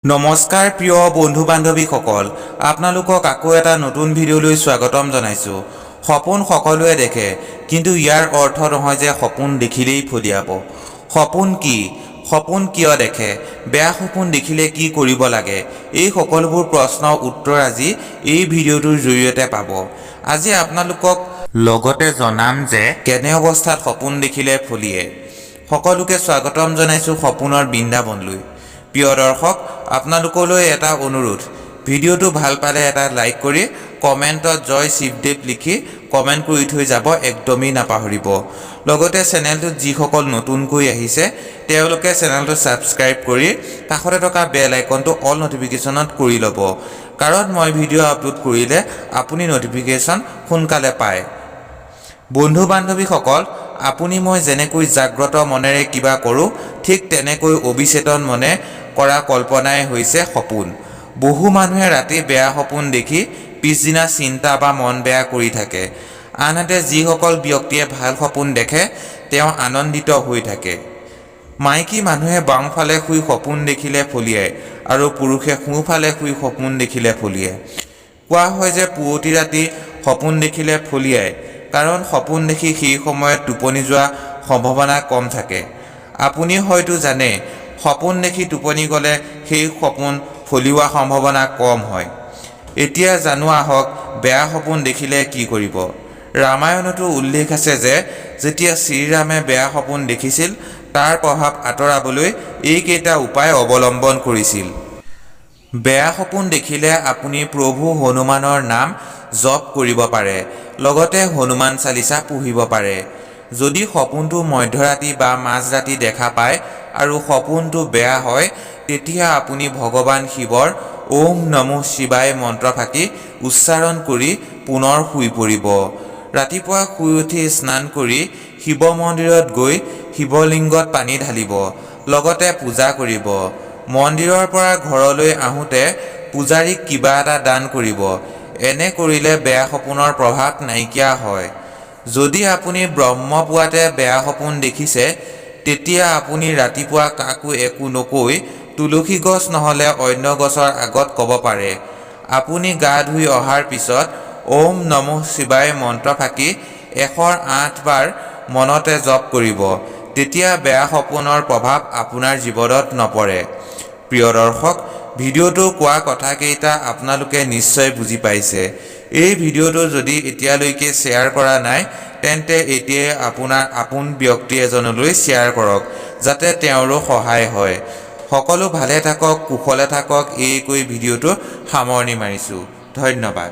নমস্কাৰ প্ৰিয় বন্ধু বান্ধৱীসকল, আপোনালোকক আকৌ এটা নতুন ভিডিঅ'লৈ স্বাগতম জনাইছোঁ। সপোন সকলোৱে দেখে, কিন্তু ইয়াৰ অৰ্থ নহয় যে সপোন দেখিলেই ফলিয়াব। সপোন কি? সপোন কিয় দেখে? বেয়া সপোন দেখিলে কি কৰিব লাগে? এই সকলোবোৰ প্ৰশ্নৰ উত্তৰ আজি এই ভিডিঅ'টোৰ জৰিয়তে পাব। আজি আপোনালোকক লগতে জনাম যে কেনে অৱস্থাত সপোন দেখিলে ফলিয়ে। সকলোকে স্বাগতম জনাইছোঁ সপোনৰ বৃন্দাবনলৈ। প্ৰিয় দৰ্শক, আপোনালোকলৈ এটা অনুৰোধ, ভিডিঅ'টো ভাল পালে এটা লাইক কৰি কমেণ্টত "জয় শিৱদেৱ" লিখি কমেণ্ট কৰি থৈ যাব একদমেই নাপাহৰিব। লগতে চেনেলটোত যিসকল নতুনকৈ আহিছে, তেওঁলোকে চেনেলটো ছাবস্ক্ৰাইব কৰি কাষতে থকা বেল আইকনটো অল ন'টিফিকেশ্যনত কৰি ল'ব, কাৰণ মই ভিডিঅ' আপলোড কৰিলে আপুনি ন'টিফিকেশ্যন সোনকালে পায়। বন্ধু বান্ধৱীসকল, আপুনি মই যেনেকৈ জাগ্ৰত মনেৰে কিবা কৰোঁ, ঠিক তেনেকৈ অবিচেতন মনে কৰা কল্পনাই হৈছে সপোন। বহু মানুহে ৰাতি বেয়া সপোন দেখি পিছদিনা চিন্তা বা মন বেয়া কৰি থাকে। আনহাতে যিসকল ব্যক্তিয়ে ভাল সপোন দেখে, তেওঁ আনন্দিত হৈ থাকে। মাইকী মানুহে বাওঁফালে শুই সপোন দেখিলে ফলিয়ায় আৰু পুৰুষে সোঁফালে শুই সপোন দেখিলে ফলিয়ায়। কোৱা হয় যে পুৱতি ৰাতি সপোন দেখিলে ফলিয়ায়, কাৰণ সপোন দেখি সেই সময়ত টোপনি যোৱা সম্ভাৱনা কম থাকে। আপুনি হয়তো জানে, সপোন দেখি টোপনি গ'লে সেই সপোন ফলিওৱা সম্ভাৱনা কম হয়। এতিয়া জানো আহক বেয়া সপোন দেখিলে কি কৰিব। ৰামায়ণতো উল্লেখ আছে যে যেতিয়া শ্ৰীৰামে বেয়া সপোন দেখিছিল, তাৰ প্ৰভাৱ আঁতৰাবলৈ এইকেইটা উপায় অৱলম্বন কৰিছিল। বেয়া সপোন দেখিলে আপুনি প্ৰভু হনুমানৰ নাম জপ কৰিব পাৰে, লগতে হনুমান চালিচা পঢ়িব পাৰে। যদি সপোনটো মধ্যৰাতি বা মাজৰাতি দেখা পায় আৰু সপোনটো বেয়া হয়, তেতিয়া আপুনি ভগৱান শিৱৰ "ওম নমঃ শিৱায়" মন্ত্ৰফাকি উচ্চাৰণ কৰি পুনৰ শুই পৰিব। ৰাতিপুৱা শুই উঠি স্নান কৰি শিৱ মন্দিৰত গৈ শিৱলিংগত পানী ঢালিব, লগতে পূজা কৰিব। মন্দিৰৰ পৰা ঘৰলৈ আহোঁতে পূজাৰীক কিবা এটা দান কৰিব। এনে কৰিলে বেয়া সপোনৰ প্ৰভাৱ নাইকিয়া হয়। যদি আপুনি ব্ৰহ্মপুৱাতে বেয়া সপোন দেখিছে, তেতিয়া আপুনি ৰাতিপুৱা কাকো একো নকৈ তুলসী গছ নহ'লে অন্য গছৰ আগত ক'ব পাৰে। আপুনি গা ধুই অহাৰ পিছত "ওম নমঃ শিৱায়" মন্ত্ৰফাকি 108 বাৰ মনতে জপ কৰিব। তেতিয়া বেয়া সপোনৰ প্ৰভাৱ আপোনাৰ জীৱনত নপৰে। প্ৰিয় দৰ্শক, ভিডিঅ'টো কোৱা কথাকেইটা আপোনালোকে নিশ্চয় বুজি পাইছে। এই ভিডিঅ'টো যদি এতিয়ালৈকে শ্বেয়াৰ কৰা নাই, তেন্তে এতিয়াই আপোনাৰ আপোন ব্যক্তি এজনলৈ শ্বেয়াৰ কৰক, যাতে তেওঁৰো সহায় হয়। সকলো ভালে থাকক, কুশলে থাকক, এই কৈ ভিডিঅ'টো সামৰণি মাৰিছোঁ। ধন্যবাদ।